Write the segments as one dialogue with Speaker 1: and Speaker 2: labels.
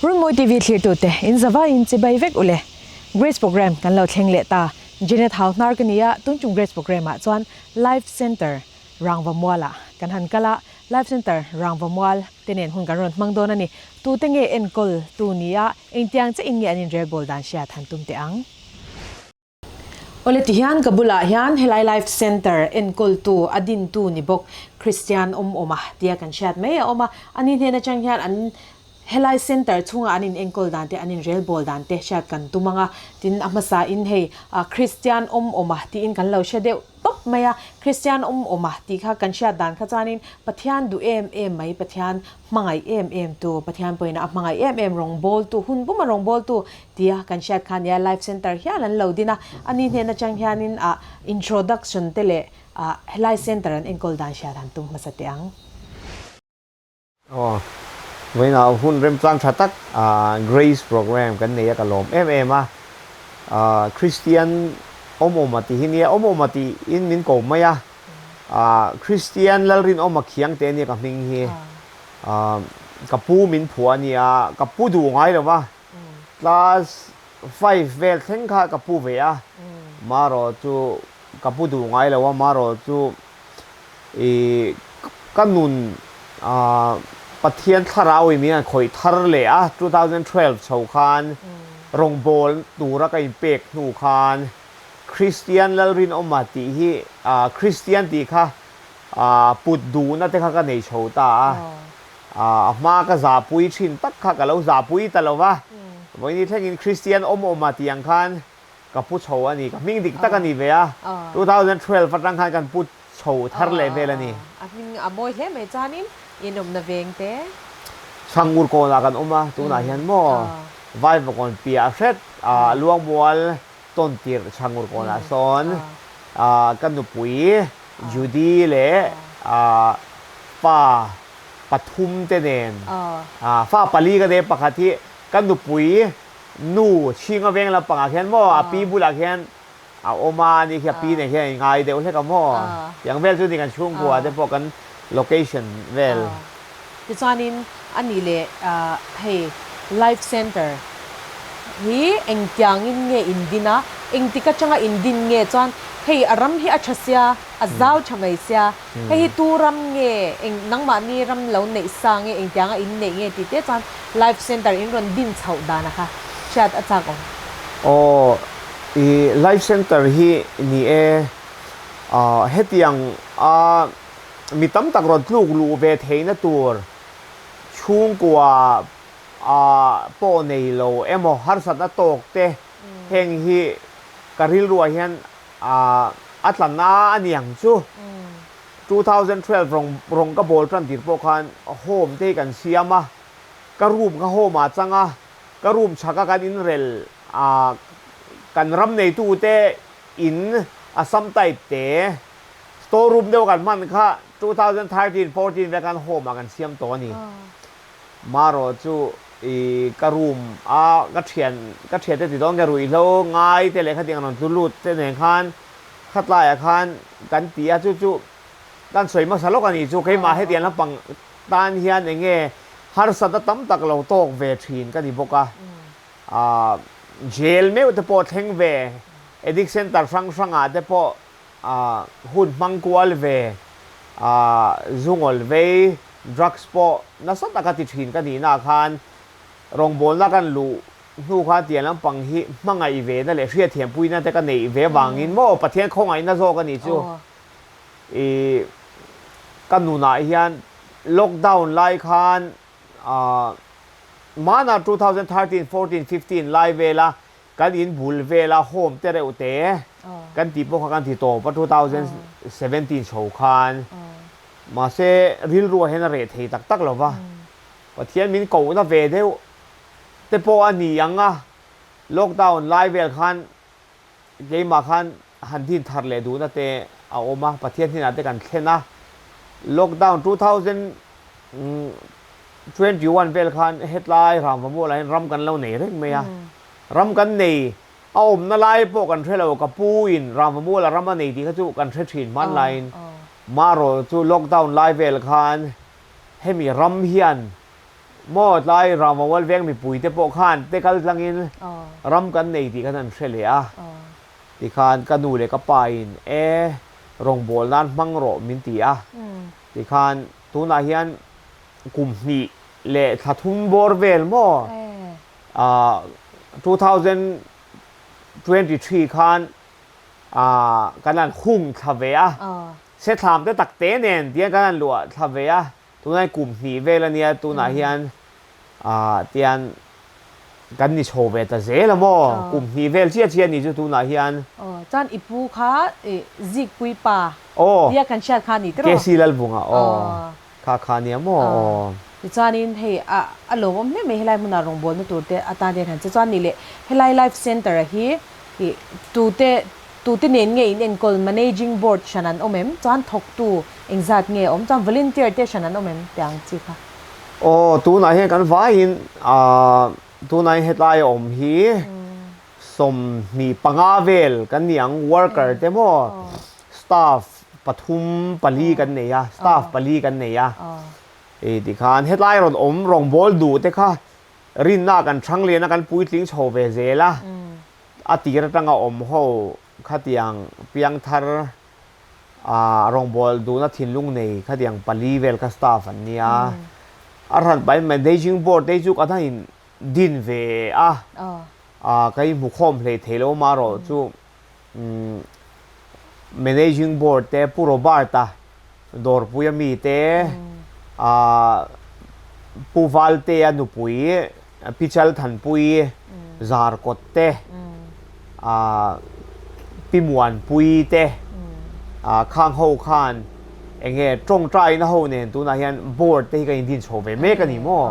Speaker 1: Runmawi TV thlirtute in zavaiin chibai vek ule. Grace Programme kan lo thleng leh ta. Janet Hau hnar ka ni a, tun chung Grace Programme ah chuan Life Centre Rangva Mual ah kan han kal a, Life Centre Rangva Mual te nen hun kan rawn hmang dawn a ni. Tute nge enkawl tu ni a, engtiang che in nge an inrelbawl dan hriat han tum teh ang. Awle tihian ka bulah hian helai Life Centre enkawltu a dintu ni bawk Christian awm awm a tia kan hriat mai a awm a, ani hnen atang hian an helai centre chhunga an in enkawl dan te an in relbawl dan te hriat kan tum ang a, tin a hmasa in hei Christian awm awm a tiin kan lo hre deuh tawp mai a, Christian awm awm a tih kha kan hriat dan kha chuanin Pathian duh em em mai Pathian hmangaih em em tu Pathian pawhin a hmangaih em em rawngbawltu hun puma rawngbawltu Tia kan hriat kha nia Life Centre hial an lo din a, ani hnen atang hianin ah introduction te leh ah helai centre an enkawl dan hriat han tum hmasa teh ang.
Speaker 2: Aw, vawiinah hun remchang tha tak Grace Programme kan nei a ka lawm em em a, Christian awm awm a ti hi nia, awm awm a tiin min ko mai a, Christian Lalrinawma Khiang te ania ka hming hi, ka pu min phuah a nia, ka pu duh ngai lo va, Class five vel thleng kha ka pu ve a, marawh chu ka pu duh ngai lo a, marawh chu ih ka nun ah Pathian thlarau in min han khawih thar leh a, 2012 chho khan rawngbâwl tura ka inpek hnu khan Kristian Lalrinawma tih hi ah Kristian tih kha ah put duhna te kha ka nei chho ta a. A hma ka zahpui thin tak kha ka lo zahpui ta lo va, vawiini thlengin Kristian awm awm a tih ang khan ka pu chho a ni, ka hming dik tak a ni ve a, 2012 atang khan kan pu chho thar leh vel a ni.
Speaker 1: A hming a mawi hle mai chuanin inawmna veng te.
Speaker 2: Chhangur kawnah kan awm a, tunah hian maw Vaivakawn piah hret Luangmual tawn tirh Chhangur kawnah sawn ka nupui Judy leh pa pathum te nen fa pali ka nei pakhat hi ka nupui nu chhinga veng lampangah khian maw a pi bulah khian a awm a ani khi a pi nen khian a inngai deuh hlek a maw tiang vel chu ni kan chhungkua te pawh kan location vel.
Speaker 1: Tichuanin a nih leh hei Life Centre hi engtiangin nge indin a, engtik atanga indin nge chuan hei a ram hi a tha sia, a zau tha mai sia, hei hi tu ram nge, eng nangmahni ram lo neih sa nge engtianga in neih nge tih te chuan Life Centre in rawn din chhoh dan a kha hriat a chak awm.
Speaker 2: Aw, i Life Centre hi ni e, hetiang a mi tam tak rawn tluk luh ve theihna tur chhungkua pawh nei lo emaw harsatna tawk te heng hi ka rilruah hian a tla na a ni ang chu. 2012 rawng rawng ka bawl tan tir pawh khan home te hi kan siam a, ka room kha home ah chang a, ka room chhaka kan inrel kan ram neitute in Assam type te Store room deuh kan hman kha 2013, 14 vel khan home ah kan siam tawh a ni. Marawh chu i ka room a ka thian ka thian te ti dawn nge ruihhlo ngai te leh khatiang rawn tlu lut te nen khan khatlai ah khan kan ti a chu chu kan sawi hmasa lawk a ni chu keimah hetiang lampang tan hian eng nge harsatna tam tak lo tawk ve thin ka ni bawk a. Ah jail meuh te pawh thleng ve addict center hrang hrang ah te pawh hun hmang kual ve, zungawl vei, drugs pawh nasa taka ti thin ka nihna khan rawngbawlna kan luh hnu khan tiang lampang hi hmangaih ve na leh hriatthiampuina te ka neih ve vangin maw Pathian khawngaihna zawk a nih chu i ka nunah hian lockdown lai khan mahna 2013, 14, 15 lai vela Kan in bul vela home te reuh te kan tih pawh kha kan ti tawp a 2017 chho khan mahse rilru ah hian a reh thei tak tak lo va, Pathian min kohna ve deuh te pawh a ni ang a, lockdown lai vel khan keimah khan han din thar leh duhna te a awm a, Pathian hnenah te kan thlen a, lockdown 2021 vel khan hetlai Ramvamualah hian ram kan lo nei reng mai a. Ram kan nei, a awmna lai pawh kan hre lo, ka pu in Ramvamuala ram a nei tih kha chu kan hre thin hmanlaiin marawh chu lockdown lai vel khan hemi ram hian Maw tlai Ramawal veng mipui te pawh khan te kal tlangin ram kan nei tih khan an hre leh a. Tikhan ka nu leh ka pa in e rawngbâwl nan hmang rawh min ti a. Tikhan tunah hian kum hnih leh thla thum bawr vel maw 2023 khan kan han hung thla ve a. Sethlam te tak te nen tiang kan han luah thla ve a. Tunah kum hnih vel a nia, tunah hian ah tian kan ni chho ve ta zel a maw? Kum hnih vel chiah chiah a ni chu tunah hian.
Speaker 1: Aw, chuan i pu kha i Zikpui pa tia kan hriat kha a ni tiraw?
Speaker 2: KC Lalvunga aw, kha kha a nia maw? Aw.
Speaker 1: Tichuanin hei a a lawmawm hle mai helai hmunah rawngbawlna tur te atan hian han che. Chuan nih leh helai Life Centre a hi i tute Tute nen nge in enkawl managing board hran an awm em? Chuan thawktu engzat nge awm? Chuan volunteer te hran an awm em? Tih ang chi kha.
Speaker 2: Aw, tunah hian kan vaiin aah tunah hian hetlai a awm hi 25 vel kan ni ang worker te maw staff pathum pali kan nei a staff pali kan nei a hei tikhan hetlai rawn awm rawngbâwl duh te kha rinna kan hrang lian a kan puitling chho ve zel a. A tir atanga awm ho khatiang piangthar ah rawngbâwl duhna thinlung nei khatiang pali vel kha staff an nia. A hran pahin managing board te hi chu ka hnahin din ve a, ah ka inhmukhawm hlei thei lo amaherawh chu managing board te Pu Robert-a dawrpui ami te ah Pu Valtea nupui Pichal Thanpui, Zarkawt te, Pi Muanpui te, khang ho khan eng nge tawngtaina ho nen tunah hian board te hi kan indin chho ve mek a ni maw?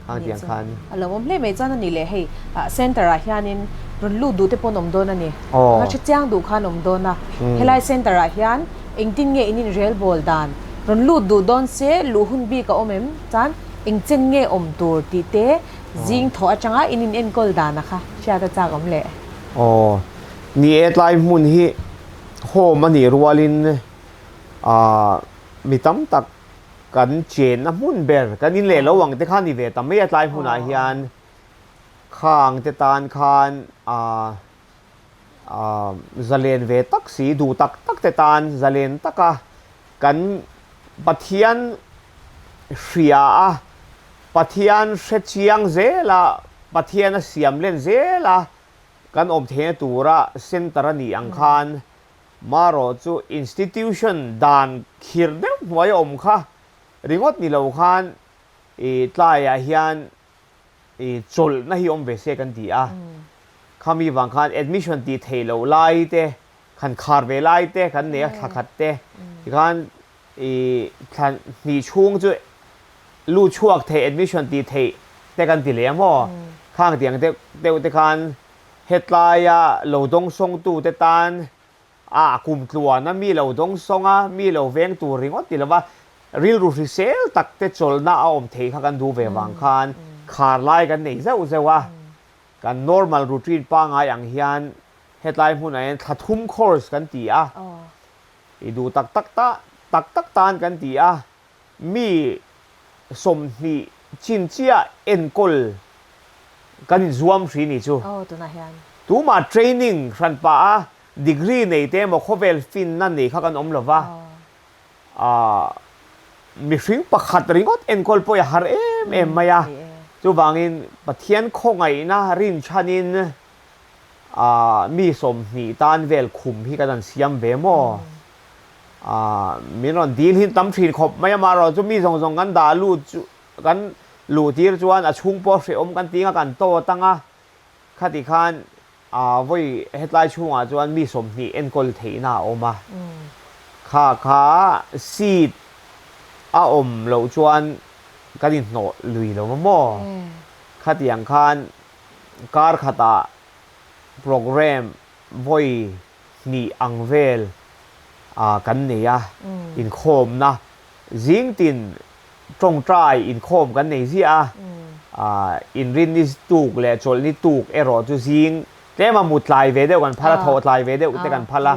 Speaker 2: Khang tiang khan.
Speaker 1: A lo awm hle mai chuan a ni leh hei center ah hianin rawn lut duh te pawh an awm dawn a ni. Ka hre chiang duh khan awm dawn a. Helai center ah hian engtin nge in inrelbawl dan rawn lut duh dawn se luh hun bik a awm em? Chuan Engchen nge awm tur tih te zing thawh atanga in in enkawl dan a kha hriat a chak awm le.
Speaker 2: Aw, ni e tlai hmun hi home a nih rualin ah mi tam tak kan chenna hmun ber kan in leh lo ang te kha ni ve ta mai a tlai hmunah hian khang te tan khan ah ah zalen ve tak si duh tak tak te tan zalen taka kan Pathian hria a, Pathian hre chiang zel a, Pathian a siam len zel a, kan awm theihna tura centre a nih ang khan marawh chu institution dan khir deuh hnuai a awm kha ringawt ni lo khan i tlaiah hian i chawlhna hi awm ve se kan ti a, khami vang khan admission tih theih loh lai te, khan khar ve lai te kan nei a thla khat te tikhan I thla hnih chhung chu lu chhuak theih admission tih theih te kan ti leh a maw? Khang tiang deuh deuh te khan hetlaia lo dawngsawng tu te tan a kum tluan a mi lo dawngsawng a mi lo veng tur ringawt ti lova rilru hrisel tak te chawlhna a awm theih kha kan duh ve vang khan khar lai kan nei zeuh zeuh a kan normal routine pangai ang hian hetlai hmunah hian thla thum course kan ti a. I duh tak tak ta tak tak tan kan ti a, mi 20 chin chiah enkawl kan inzuam hri ni chu.
Speaker 1: Aw tunah hian.
Speaker 2: Tumah training hran pah a degree nei te emaw khawvel finna nei kha kan awm lo va, ah mihring pakhat ringawt enkawl pawh i har em em mai a, chuvangin Pathian khawngaihna rinchhanin Ah, mi 20 tan vel khum hi kan han siam ve maw? Ah, min rawn dil hin tam thin khawp mai a, amaherawh chu mi zawng zawng kan dah lut chu, kan luh tir chuan a chhung pawh hrehawm kan ti ang a, kan tawt ang a, khati khan ah vawi hetlai chhungah chuan mi 20 enkawl theihna a awm a, kha kha seat a awm loh chuan kan inhnawh lui lo va maw? Khatiang khan Kar khatah programme vawi hnih ang vel kan nei a, inkhawmna zing tin tawngtai inkhawm kan nei ziah a, inrinni tuk leh chawlhni tuk erawh chu zing tlema mut tlai ve deuh kan phal a, thawh tlai ve deuh te kan phal a,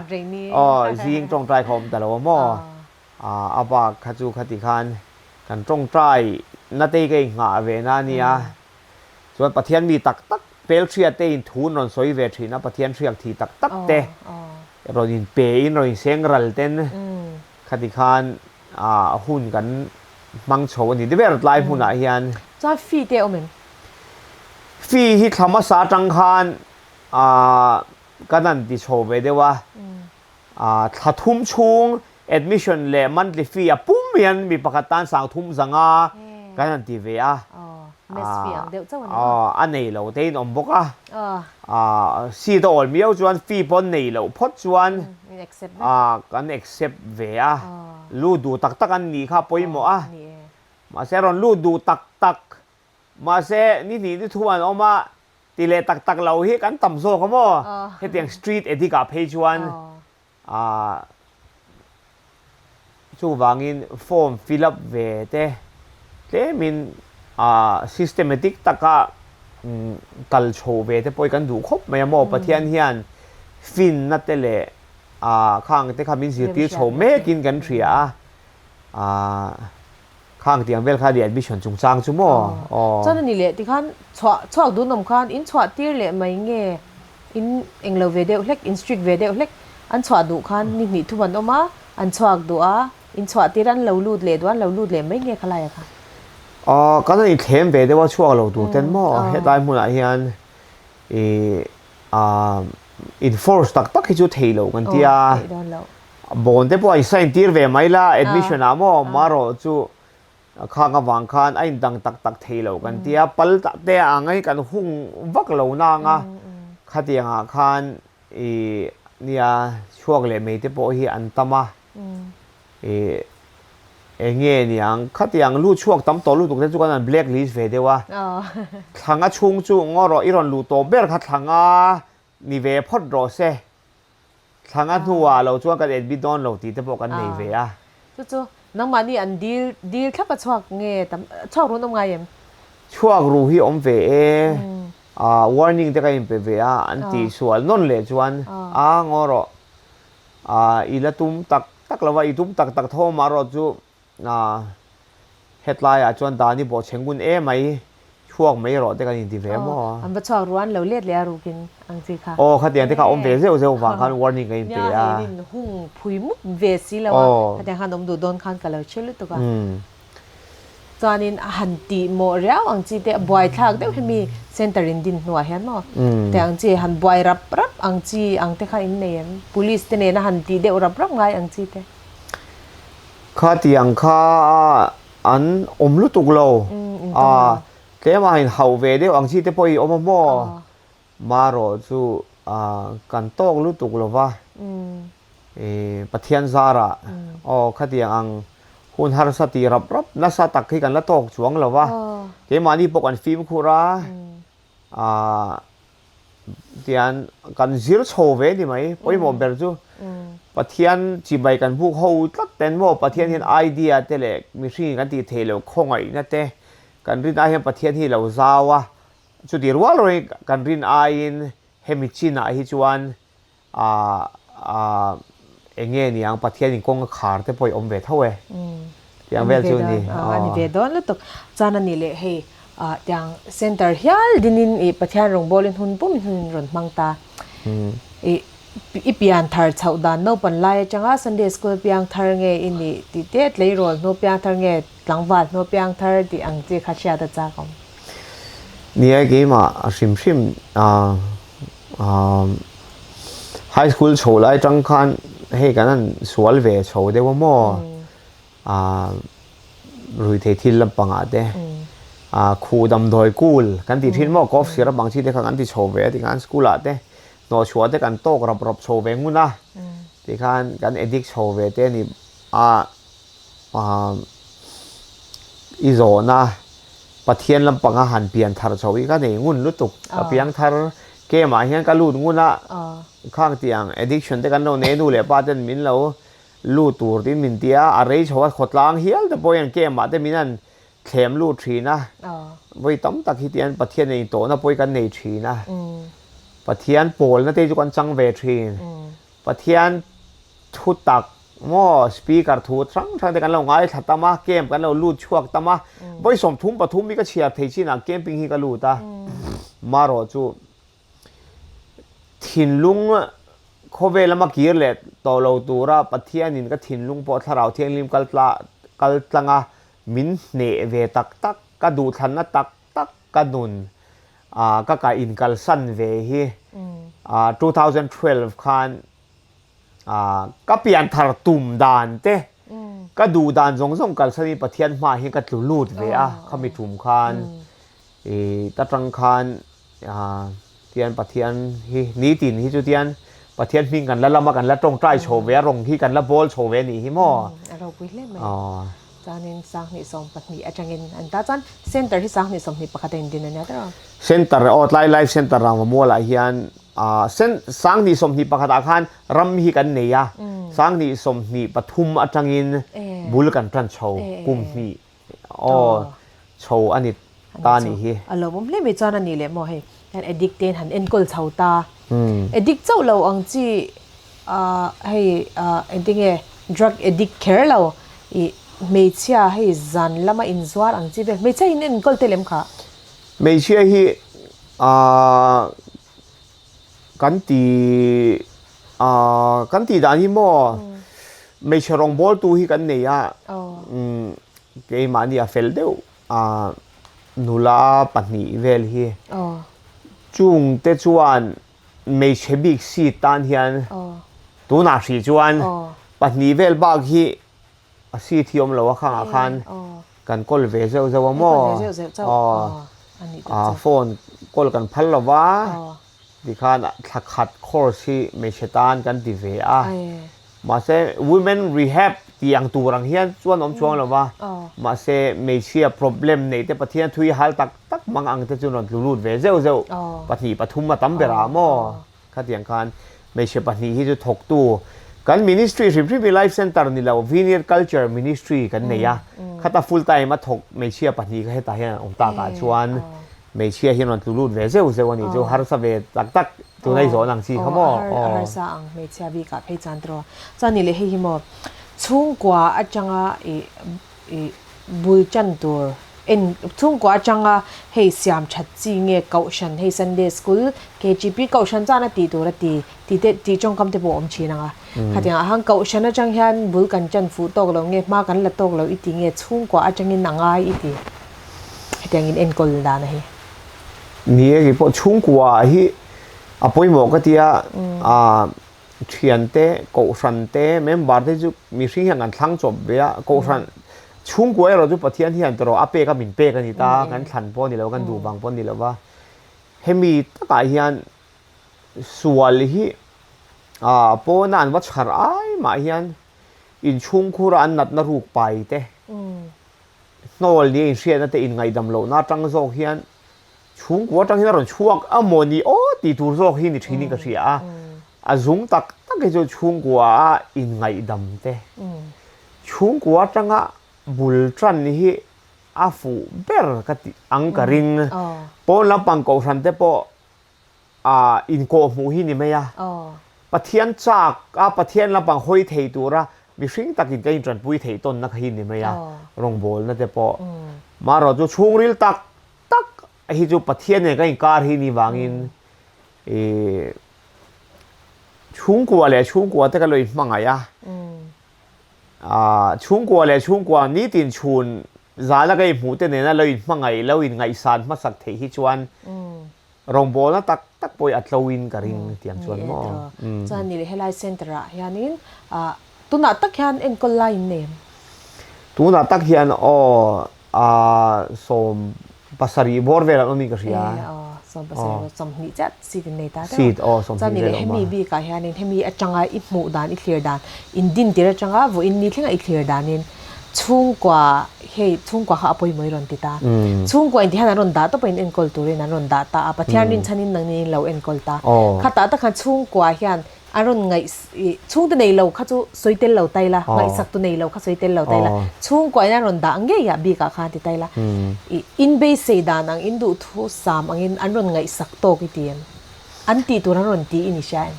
Speaker 2: aw zing tawngtai kha awm ta lo a maw, a bak kha chu khati khan. Kan tawngtai na te hi ka inghah ve na a nia. Chuan Pathian mi tak tak Pelhriat te in thu an rawn sawi ve thin a, Pathian hriak thi tak tak te rawn in pe in rawn in seng ral ten khati khan hun kan hmang chho a ni ber tlai hmunah hian.
Speaker 1: Chuan fee te a awm em?
Speaker 2: Fee hi thla hmasa atang khan kan han ti chho ve deuh a, thla thum chhung admission leh monthly fee a pum hian mi pakhat tan sang thum zanga kan han ti ve a, a nei lo te in awm bawk a, seat a awl miau chuan fee pawh nei loh phawt chuan kan accept ve a, lut duh tak tak an nih kha a pawimawh a, mahse rawn lut duh tak tak mahse ni hnih ni thum an awm a, ti leh tak tak lo hi kan tam zawk a maw, hetiang street addict ah phei chuan Ah, chuvangin form fill up ve te tlemin ah systematic taka kal chho ve te pawh hi kan duh khawp mai a maw. Pathian hian finna te leh ah khang te kha min zirtir chho mekin kan hria a, ah khang tiang vel kha ni admission chungchang chu maw. Aw.
Speaker 1: Chuan a ni leh tikhan chhuah chhuak dunawm khan in chhuah tir leh mai nge? In englo ve deuh hlek, in strict ve deuh hlek, an chhuah duh khan ni hnih thum an awm a, an chhuak duh a, in chhuah tir an lo lut leh duh a, an lo lut leh mai nge khalai a kha?
Speaker 2: Aw, kan han inthlem ve deuh a, chhuak lo tur ten maw? Hetlai hmunah hian ih ah enforce tak tak hi chu thei lo kan tia, bond te pawh a in sign tir ve mai la admission ah maw, marawh chu Khang avang khan a indang tak tak thei lo kan tia, pal te ang hi kan hung vak lo nang a, khatiangah khan i nia chhuak leh mei te pawh hi an tam a, i eng nge niang khatiang lu chhuak tam tawh lutuk te chu kan han black list ve deuh a, thlanga chhung chu ngaw rawh i rawn luh tawh ber kha thlanga ni ve phawt rawh se. Thlanga hnuah lo chuan kan admit dawn lo tih te pawh kan nei ve a.
Speaker 1: Chu chu nangmahni an dil dil thlap a chhuak nge tam chhuak run awm ngai em?
Speaker 2: Chhuak ru hi awm ve e. Ah warning te ka inpe ve a, an tih sual nawn leh chuan a ngaw rawh. Ah i la tum tak tak lo va, i tum tak tak tho mah rawh chu A, hetlaiah chuan Dani pawh chhe ngun em mai, chhuak mai rawh te kan inti ve maw?
Speaker 1: Aw, an va chhuak ruan lo let leh a rukin ang chi kha.
Speaker 2: Aw, khatiang te kha awm ve zeuh zeuh vang khan warning ka inpe a.
Speaker 1: Nia, hei in hung phui mup ve si lo a, khatiang khan awm duh dawn khan ka lo che lutuk a. Chuanin a han tih mawh riau ang chi te, buaithlak deuh hemi center in din hnuah hian maw? Te ang chi han buai rap rap ang chi ang te kha in nei em? Police te nena han tih deuh rap rap ngai ang chi te.
Speaker 2: Khatiang kha an awm lutuk lo. A, tlem a inhauh ve deuh ang chi te pawh i awm a maw? Marawh chu kan tawk lutuk lo va. Pathian zarah aw khatiang ang hun harsa tih rap rap nasa tak hi kan la tawk chuang lo va. Keimahni pawh kan fimkhur a. Tian kan zir chho ve ni mai, pawimawh ber chu Pathian chibai kan buk ho tlat ten maw, Pathian hian idea te leh mihring kan tih theih loh khawngaihna te kan rin ai hian Pathian hi lo zau a, chuti rual rualin kan rin aiin hemi chinah hi chuan Aah eng nge niang Pathian in kawng a khar te pawh i awm ve tho e. Tiang vel chu ni.
Speaker 1: A ni ve dawn lutuk. Chuan a ni leh hei tiang center hial dinin i Pathian rawngbawlin hun pum in hun in rawn hmang ta. I i pian thar chhoh dan naupan lai atanga Sunday school piang thar nge i nih tih te tleirawl hnu piang thar nge tlangval hnu piang thar tih ang chi kha hriat a chak awm.
Speaker 2: Nia keimah a hrim hrim High school chho lai tang khan hei kan han sual ve chho deuh a maw ruithei thil lampangah te khuh damdawi kul kan tih thin maw cough syrup ang chi te kha kan ti chho ve a tikhan school ah te hnawhchhuah te kan tawk rap rap chho ve ngun a tikhan kan addict chho ve te a ni a. I zawhna Pathian lampanga han pian thar chho hi ka nei ngun lutuk. Ka piang thar camp ah hian ka lut ngun a, khang tiang addiction te kan lo nei nu leh pa ten min lo lut tur tiin min ti a, a rei chho a khawtlang hial te pawh hian camp ah te min han thlem lut thin a, vawi tam tak hi tian Pathian nei tawhna pawh hi kan nei thin a, Pathian pawlna te chu kan chang ve thin, Pathian thu tak. Maw speaker thu hrang hrang te kan lo ngaithla tam a, camp kan lo lut chhuak tam a, vawi 33 hi ka chhiar thei chinah camping hi ka lut a, marawh chu thinlung khawvel lama kir leh tawh lo tura Pathianin ka thinlung pawh Thlarau Thianghlim kal tla kal tlanga min hneh ve tak tak, ka duhthlanna tak tak ka nun ka ka inkalsan ve hi 2012 khan Ka pianthar tum dan te, ka duh dan zawng zawng kalsanin Pathian hmaah hian ka tlu lut ve a, khami tum khan i ta tang khan tian Pathian hi nitin hi chu tian Pathian hming kan la lam a, kan la tawngtai chho ve a, rawng hi kan la bawl chho ve a nih hi maw.
Speaker 1: A ropui hle mai. Chuanin 2020 atangin an ta chuan Center hi 2021 a indin a nia tawh a.
Speaker 2: Center aw tlai Life Center Rangva mualah hian 2021 ah khan ram hi kan nei a, 2023 atangin bul kan tan chho kum hnih aw chho a ni ta nih hi.
Speaker 1: A lawmawm hle mai chuan a nih leh maw hei hian addict te han enkawl chho ta. Addict chauh lo ang chi hei engtinge drug addict kher lo ih hmeichhia hei zan lama inzuar ang chi vel hmeichhia hi an enkawl tel em kha?
Speaker 2: Hmeichhia hi Kan ti kan tih dan hi maw hmeichhe rawngbawltu hi kan nei a keimahni a fel deuh nula pahnih vel hi chungte chuan hmeichhe bik seat tan hian tunah hrih chuan pahnih vel bak hi A seat hi awm lo a khangah khan kan call ve zeuh zeuh a maw? Aw phone call kan phal lo va, tikhan thla khat course hi hmeichhe tan kan ti ve a. Mahse women rehab tih ang tur ang hian chuan awm chuang lo va, mahse hmeichhia problem neih te Pathian thui hal tak tak mang ang te chu rawn tlu lut ve zeuh zeuh pahnih pathum a tam ber ah maw? Khatiang khan hmeichhe pahnih hi chu thawktu kan ministry hrim hrim hi Life Centre ni lo Vineyard Culture Ministry kan nei a, khata full time a thawk hmeichhia pahnih kha hetah hian an awm tak ah chuan hmeichhia hian rawn tlu lut ve zeuh zeuh a nih chu harsa ve tak tak tuna i zawn ang chi kha maw?
Speaker 1: Aw a harsa ang hmeichhia bik ah phei chuan tiraw. Chuan ni leh hei hi maw chhungkua atanga ih ih bul chan tur en chhungkua atanga hei siam that chi nge kohhran hei Sunday school KGP kohhran chuan a tih tur a ti tih te tih tawngkam te pawh a awm thin ang a khatiang ah khan kohhran atang hian bul kan chan fuh tawk lo nge hma kan la tawk lo i ti nge chhungkua atangin a ngai i ti hetiang in enkawl dan a hi.
Speaker 2: Ni e keipawh chhungkua hi a pawimawh ka tia ah Thiante, Kohhran te, member te chu mihring hian kan thlang chawp ve a, Kohhran chhungkua erawh chu Pathian hian tawrh a pek a min pek a ni ta, kan thlan pawh a ni lo, kan duh vang pawh a ni lo va. Hemi takah hian sual hi pawna an va chhar ai mah hian inchhungkhura an natna ruk pai te, hnawl nia inhriatna te, inngaihdam lohna atang zawk hian Chhungkua atang hian a rawn chhuak a maw ni aw tih tur zawk hi ni thin in ka hria a, a zung tak tak hi chu chhungkua a inngaihdam te, chhungkua atanga bul tan hi a fuh ber ka tih ang ka ring. Pawn lampang kohhran te pawh ah inkawhhmuh hi ni mai a, Pathian chak a Pathian lampang hawi thei tura mihring takin ka intanpui theih tawnna kha hi ni mai a, rawngbawlna te pawh. Marawh chu chhungril tak tak hi chu Pathian nen kan inkar hi ni vangin i chhungkua leh chhungkua te kan lo inhmangaih a, chhungkua leh chhungkua nitin chhun zana kan inhmuh te nena lo inhmangaih lo inngaihsan hmasak theih hi chuan rawngbawlna tak tak pawh hi a tlo in ka ring tiang chuan maw.
Speaker 1: Chuan ni leh helai center ah hianin tunah tak hian enkawl lai in nei em?
Speaker 2: Tunah tak hian aw 70 bawr vel an awm in ka hria.
Speaker 1: E aw 70 20 chiah seat in nei ta deuh.
Speaker 2: Seat aw 20
Speaker 1: Chuan ni
Speaker 2: vel
Speaker 1: leh
Speaker 2: awm a.
Speaker 1: hemi bikah hianin hemi atanga i hmuh dan i thlir dan in din tir atanga vawiin ni thlenga i thlir danin chhungkua hei chhungkua kha a pawimawh i rawn ti ta. Chhungkua in ti hian an rawn dah tawp a in enkawl turin an rawn dah ta a Pathian rinchhanin nangni in lo enkawl ta. Khatah tak khan chhungkua hian A rawn ngaih i chhungte nei lo kha chu sawi tel lo tai la, ngaihsak tu nei lo kha sawi tel lo tai la, chhungkua in a rawn dah ngei ah bik ah khan ti tai la, i in beisei dan ang in duh thu sam ang in an rawn ngaihsak tawk i ti em? An tih tur an rawn ti i ni hria em?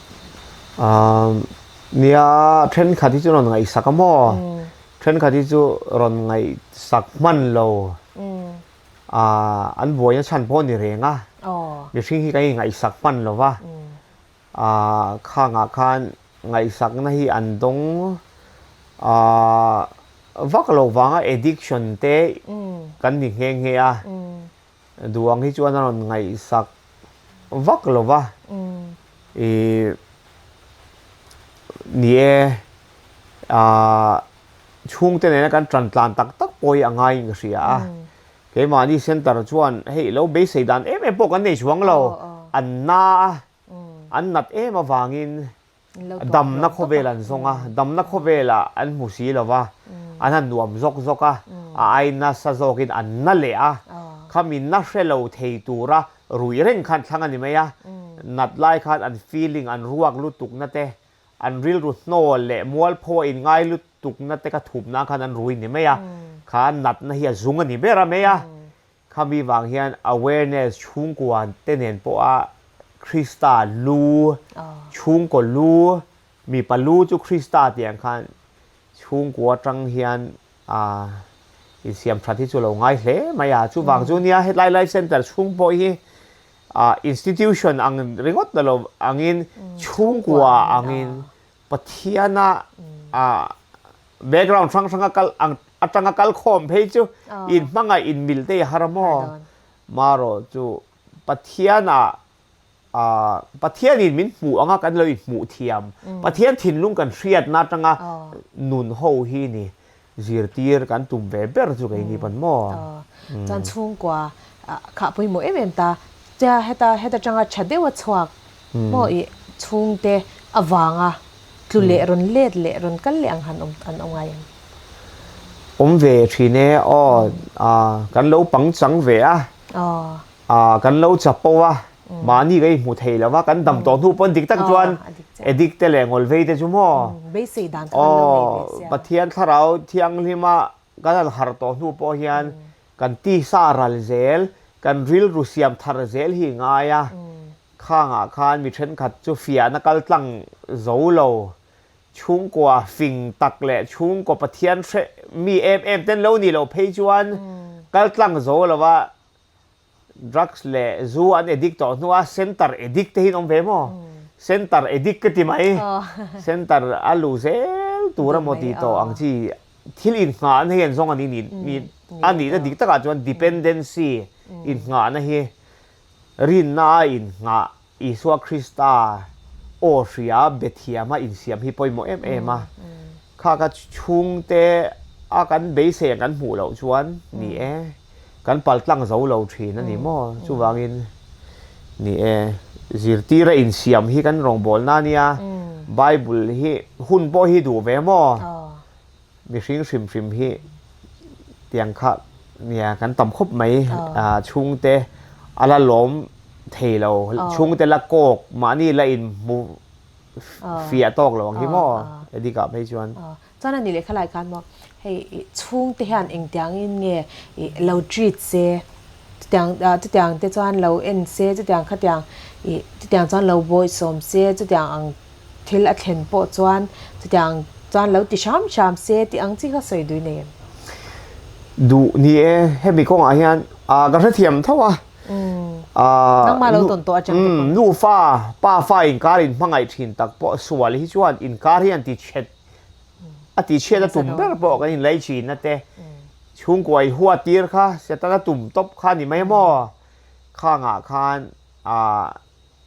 Speaker 2: Umm Nia, thenkhat hi chu rawn ngaihsak a maw? Thenkhat hi chu rawn ngaihsak hman lo. An buaina chhan pawh a ni reng a. Mihring hi kan inngaihsak hman lo va. Khangah khan ngaihsakna hi an dawng vak lo vanga addiction te kan ni nghe nghe a. Duang hi chuan a rawn ngaihsak vak lo va, ih ni e, ah chhungte nena kan tan tlan tak tak pawh hi a ngaiin ka hria a. Keimahni centre chuan hei lo beisei dan em em pawh kan nei chuang lo, an na a, an nat em avangin Damna khawvel an zawng a, damna khawvelah an hmu si lo va, an han nuam zawk zawk a, a ai nasa zawkin an na leh a, khami na hre lo thei tura ruih reng khan thlang a ni mai a, nat lai khan an feeling an ruak lutukna te, an rilru hnawl leh mualpho a inngai lutukna te kha thup nan khan an rui ni mai a, kha natna hi a zung a ni ber a mai a. Khami vang hian awareness chhungkua te nen pawha Krista lu, chhungkaw lu, mipa lu chu Krista tih ang khan chhungkua atang hian insiam that hi chu lo ngai hle mai a. Chuvang chu nia hetlai Life Centre chhung pawh hi institution ang ringawt na lo angin chhungkua angin Pathiana background hrang hranga kal ang atanga kal khawm phei chu in hmangaih in mil te i har a maw? Marawh chu Pathiana Pathian in min hmuh anga kan lo in hmuh thiam Pathian thinlung kan hriatna atanga nun ho hi ni zirtir kan tum ve ber chu keini pawn maw?
Speaker 1: Chuan chhungkua kha pawimawh em em ta tia heta heta tanga tha deuha chhuak maw i chhungte avanga tlu leh rawn let leh rawn kal leh ang han awm an awm ngai em?
Speaker 2: Awm ve thin e aw kan lo pangchang ve a. Ah kan lo chapo a, mahni ka inhmu thei lo va, kan dam tawh hnu pawn dik tak chuan addict te leh ngawlvei te chu maw?
Speaker 1: Beisei dan kha kan lo nei ve sia.
Speaker 2: Pathian thlarau thianghlima kan han harh tawh hnu pawh hian kan tisa ral zel, kan rilru siam thar zel hi ngai a, khangah khan mi thenkhat chu fiahna kal tlang zo lo, chhungkua fing tak leh chhungkaw Pathian hre mi em em ten lo nih loh phei chuan kal tlang zo lo va, Drugs leh zu an addict tawh hnua center addict te hi an awm ve maw? Center addict ka ti mai. Center a luh zel tur emaw tih tawh ang chi thil innghahna hi an zawng a ni ni a nihna dik takah chuan dependency innghahna hi rinna a innghah Isua Krista aw hria bethiama insiam hi pawimawh em em a. Kha ka chhungte a kan beisei ang kan hmuh loh chuan ni e, kan paltlang zo lo thin a ni maw? Chuvangin ni e, zirtira insiam hi kan rawngbawlna a nia, Bible hi hun pawh hi duh ve maw? Mihring hrim hrim hi tiang kha nia kan tam khawp mai chhungte a la lawm thei lo chhungte la kawk mahni la in hmu fiah tawk lo ang hi maw edit ah phei chuan.
Speaker 1: Chuan a ni leh khalai khan maw hei chhungte hian engtiangin nge lo treat se chutiang chutiang te chuan lo en se chutiang khatiang ih chutiang chuan lo bawihsawm se chutiang ang Thil a thlen pawh chuan chutiang chuan lo ti hram hram se tih ang chi kha sawi dui nei em?
Speaker 2: Duh ni e, hemi kawngah hian ka hrethiam tho a.
Speaker 1: Nangmah lo tawn tawh atang te pawh.
Speaker 2: Nufa, pa fa inkar in hmangaih thin tak pawh sual hi chuan inkar hi an ti chhet, a ti chhiat a tum ber pawh kan inlei thin a te. Chhungkua in huat tir kha Setana tum tawp kha ni mai maw? Khangah khan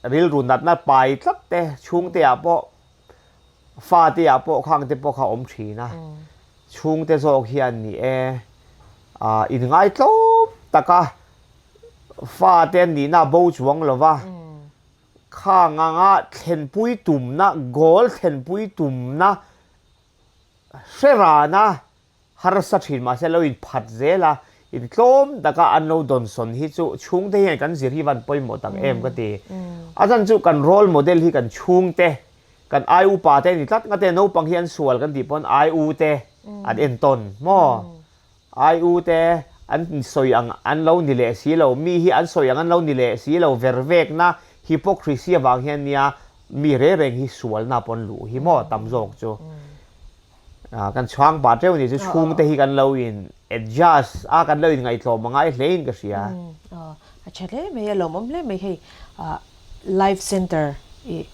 Speaker 2: Rilru natna pai tlat te, chhungte ah pawh, fate ah pawh khang te pawh kha awm thin a. Chhungte zawk hian ni e, inngai tlawm taka fate an nihna a bo chuang lo va, khang anga thlenpui tumna, goal thlenpui tumna hre rana Harsa thin mahse lo inphat zel a, intlawm taka an lo dawnsawn hi chu chhungte hian kan zir hi van pawimawh tak em ka ti. A chhan chu kan role model hi kan chhungte, kan ai upa te ni tlat ngate naupang hi an sual kan tih pawn ai u te an entawn maw? Ai u te an sawi ang an lo ni leh si lo, mi hi an sawi ang an lo ni leh si lo vervekna hypocrisy avang hian nia. Mi reng reng hi sualna pawh an luh hi maw tam zawk chu. Kan chhuang pah teuh ni chu chhungte hi kan lo in adjust a, kan lo in ngaihtlawm a ngai hle in ka hria.
Speaker 1: A tha hle mai, a lawmawm hle mai hei Life Center i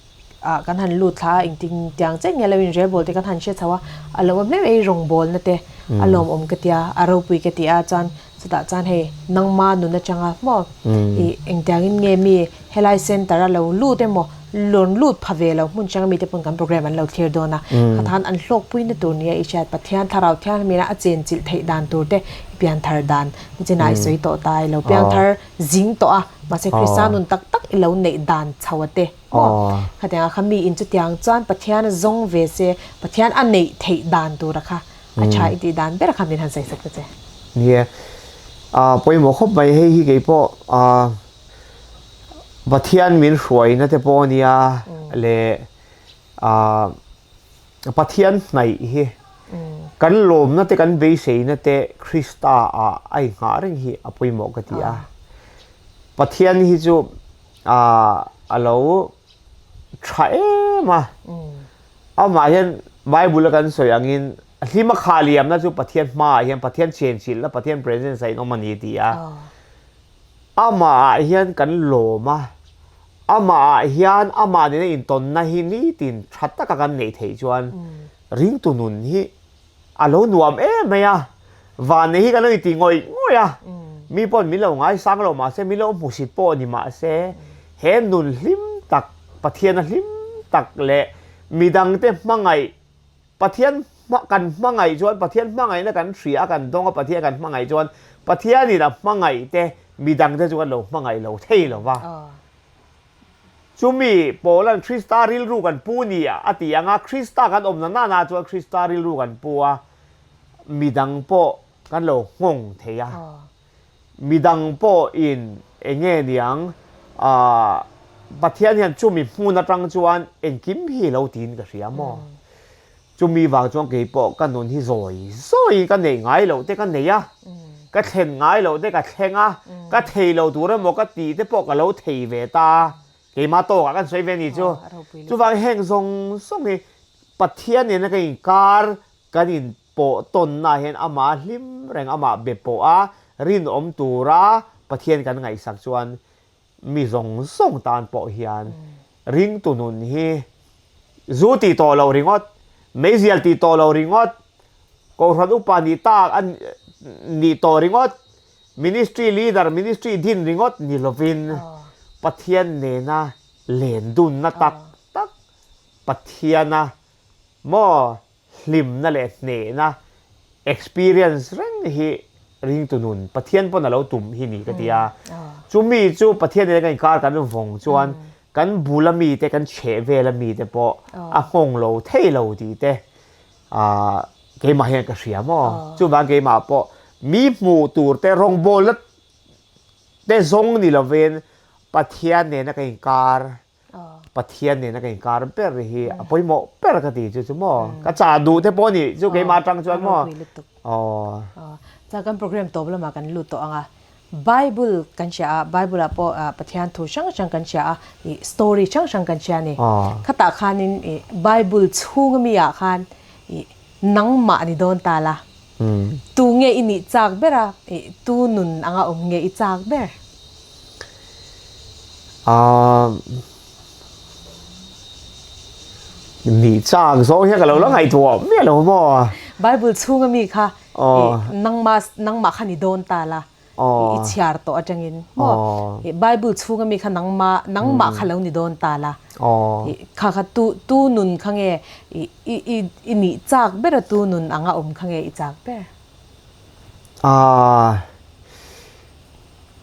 Speaker 1: ah kan han lut thla a engtin tiang chiah nge lo in relbawl te kan han hre chho a, a lawmawm hle mai rawngbawlna te a lawmawm ka tia, a ropui ka ti a chuan chutah chuan hei nangma nun atanga maw i engtiangin nge mi Helai centre a lo lut emaw, rawn lut pha ve lo hmun hrang mite pawn kan programme an lo thlir dawn a, khathan an hlawkpuina tur nia i hriat Pathian Thlarau Thianghlimina a chenchilh theih dan tur te i pianthar dan nichinah i sawi tawh ta, i lo piangthar zing tawh a, mahse Krista nun tak tak i lo neih dan chho a te maw? Khatiang a kha mi in chutiang chuan Pathian a zawng ve se, Pathian a neih theih dan tur a kha a tha i tih dan ber kha min han sawi sak ta che.
Speaker 2: Nia, pawimawh khawp mai hei hi keipawh Pathian min hruaina te pawh nia leh Pathian hnaih hi kan lawmna te kan beiseina te Krista ah a inghah reng hi a pawimawh ka ti a. Pathian hi chu a lo tha em a, amah hian Bible a kan sawi angin hlima khah liamna chu Pathian hmaah hian Pathian chenchilhna Pathian presence ah in awm a ni ti a. Amah ah hian kan lawm a, amah ah hian amah nena intawnna hi nitin tha taka kan neih theih chuan ringtu nun hi a lo nuam em mai a, van nei hi kan lo inti ngawih ngawih a, mi pawn min lo ngaisang lo mahse min lo hmusit pawh ni mahse he nun hlim tak Pathiana hlim tak leh midangte hmangaih Pathian kan hmangaih chuan Pathian hmangaihna kan hria a kan dawng a Pathian kan hmangaih chuan Pathianin a hmangaih te midang te chu kan lo hmangaih lo thei lo va. Chumi Paulan Krista rilru kan pu ni a ti ang a, Krista kan awmna nana chuan Krista rilru kan pu a, midang pawh kan lo nghawng thei a. Midang pawhin eng nge niang aah Pathian hian chumi hmun atang chuan engkim hi lo tiin ka hria maw? Chumi vang chuan kei pawh ka nun hi zawi zawiin ka neih ngai loh te ka nei a, ka thlen ngai loh te ka thleng a, ka thei lo tur emaw ka tih te pawh ka lo thei ve ta a, keimah tawkah kan sawi ve ni chu. Chuvang heng zawng zawng hi Pathian nena ka inkar kan in pawh tawnna hian amah hlim reng, amah be pawh a rinawm tura Pathian kan ngaihsak chuan mi zawng zawng tan pawh hian ringtu nun hi zu tih tawh loh ringawt, meizial tih tawh loh ringawt, kohhran upa nih tak a nih tawh ringawt, ministry leader, ministry din ringawt ni lovin Pathian nena len dunna tak tak Pathiana maw hlimna leh hnehna experience reng hi ringtu nun Pathian pawn a lo tum hi ni ka ti a. Chumi chu Pathian nena kan inkar kan vawng chuan kan bul a mite kan chheh vel a mite pawh a nghawng lo thei lo tih te keimah hian ka hria maw. Chuvang keimah pawh mi hmuh tur te rawngbawlna te zawng ni lovin Pathian nena kan inkar Pathian nena ka inkar ber hi a pawimawh ber ka ti chu chu maw ka chah duh te pawh ni chu keimah atang chuan maw
Speaker 1: aw cha kan program tawp lamah kan lut tawh anga Bible kan hria a Bible ah pawh Pathian thu hrang hrang kan hria a i story hrang hrang kan hria a ni khatah khanin i Bible chhung ami ah khan i nangmah ni dawn ta la tu nge i nih chak ber a i tu nun anga awm nge i chak ber?
Speaker 2: Nih chak zawng hian ka lo la ngaihtuah miah lo maw?
Speaker 1: Bible chhunga mi kha i nangmah nangmah kha ni dawn ta la i chhiar tawh atangin maw i Bible chhunga mi kha nangmah nangmah kha lo ni dawn ta la i kha kha tu tu nun kha nge i i i i nih chak ber a tu nun anga awm kha nge i chak ber?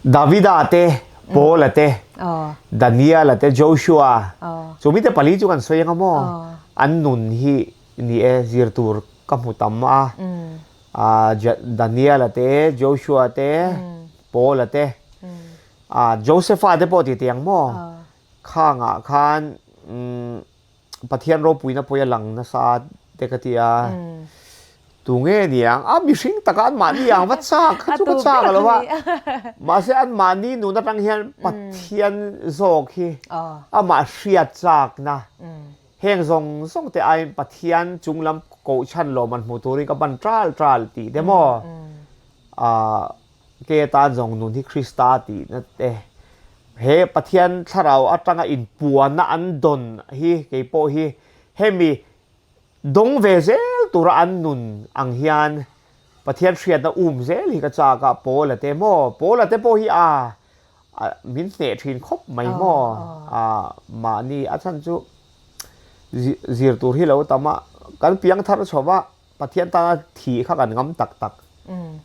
Speaker 2: Davida te Paula te Daniela te Joshua chu mite pali chu kan sawi anga maw an nun hi ni e zir tur ka hmu tam a Daniela te Joshua te Paula te Josepha te pawh ti tiang maw khangah khan Pathian ropuina pawh a lang nasa te ka ti a. Tunge niang a mihring taka an mahni ang va chak kha chu ka chak lo a, mahse an mahni nun atang hian Pathian zawk hi amah hriat chakna heng zawng zawng te aiin Pathian chung lam kohchhan lawm an hmuh turin ka ban ṭal ṭal tih te maw ke tan zawng nun hi Krista tihna te he Pathian thlarau atanga inpuanna an dawn hi keipawh hi hemi Dawng ve zel tura an nun ang hian Pathian hriatna um zel hi ka chak a, Paula te maw? Paula te pawh hi a min hneh thin khawp mai maw? A mahni a chhan chu zir tur hi lo tam a, kan piang thar chho va, Pathian tana thih kha kan ngam tak tak.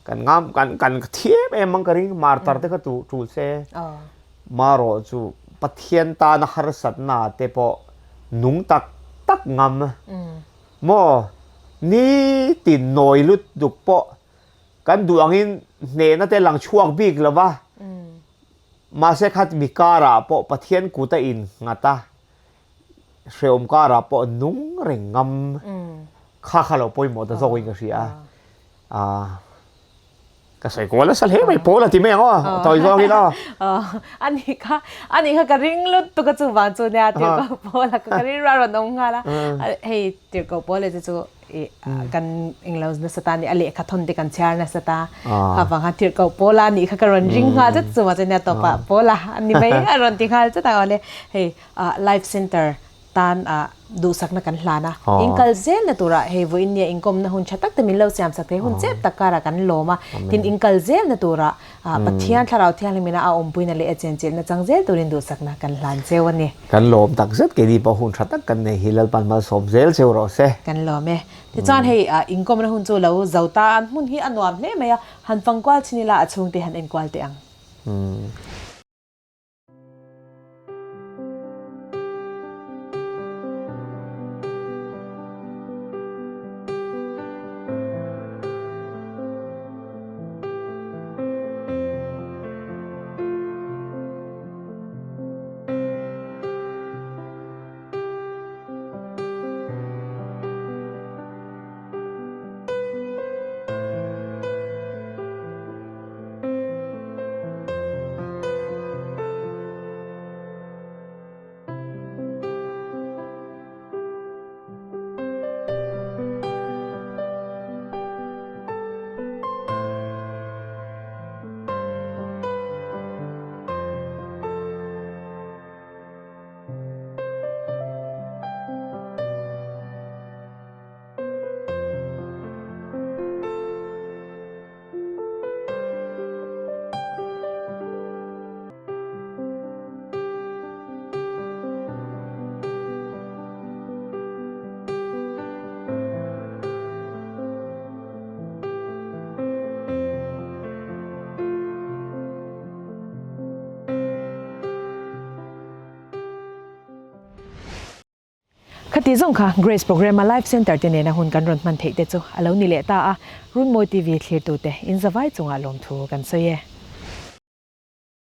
Speaker 2: Kan ngam kan kan thi em em ang ka ring, martar te kha tul se. Marawh chu Pathian tana harsatna te pawh nung tak tak ngam maw? Nitin nawi lutuk pawh kan duh angin hnehna te lang chhuak bik lo va, mahse khat mi karah pawh Pathian kut a innghat a, hrehawm karah pawh nung reng ngam kha kha lo pawimawh ta zawkin ka hria a. Ka sawi kual nasa hle mai pawl a ti mai ang aw tawi zawngin aw.
Speaker 1: Ani kha ani kha ka ring lutuk a chuvang chu nia tirhkoh pawl a ka rilru a rawn awm nghal a hei tirhkoh pawl te chu i kan englo nasa ta ni a lehkha thawn te kan chhiar nasa ta kha vang khan tirhkoh pawl a nih kha ka rawn ring nghal zet chuvang chu nia tawpah pawl a ni mai a rawn ti nghal zet a awle hei life center tan ah duhsakna kan hlan a, in kal zelna turah hei vawiin nia inkawmna hun tha tak te min lo siamsak thei hun chep tak karah kan lawm a, tin in kal zelna turah Pathian Thlarau Thianghlimina a awmpuina leh a chenchilhna chang zel turin duhsakna kan hlan cheu a ni.
Speaker 2: Kan lawm tak zet keini pawh hun tha tak kan nei hi Lalpan malsawm zel cheu rawh se.
Speaker 1: Kan lawm e. Tichuan hei inkawmna hun chu lo zo ta an hmun hi a nuam hle mai a, han fangkual chin ila a chhungte han enkual teh ang. Khati zawng kha Grace Programme a Life Centre te nena hun kan rawn hman theih te chu a lo ni leh ta a, Runmawi TV thlirtute in zavai chungah lawmthu kan sawi e.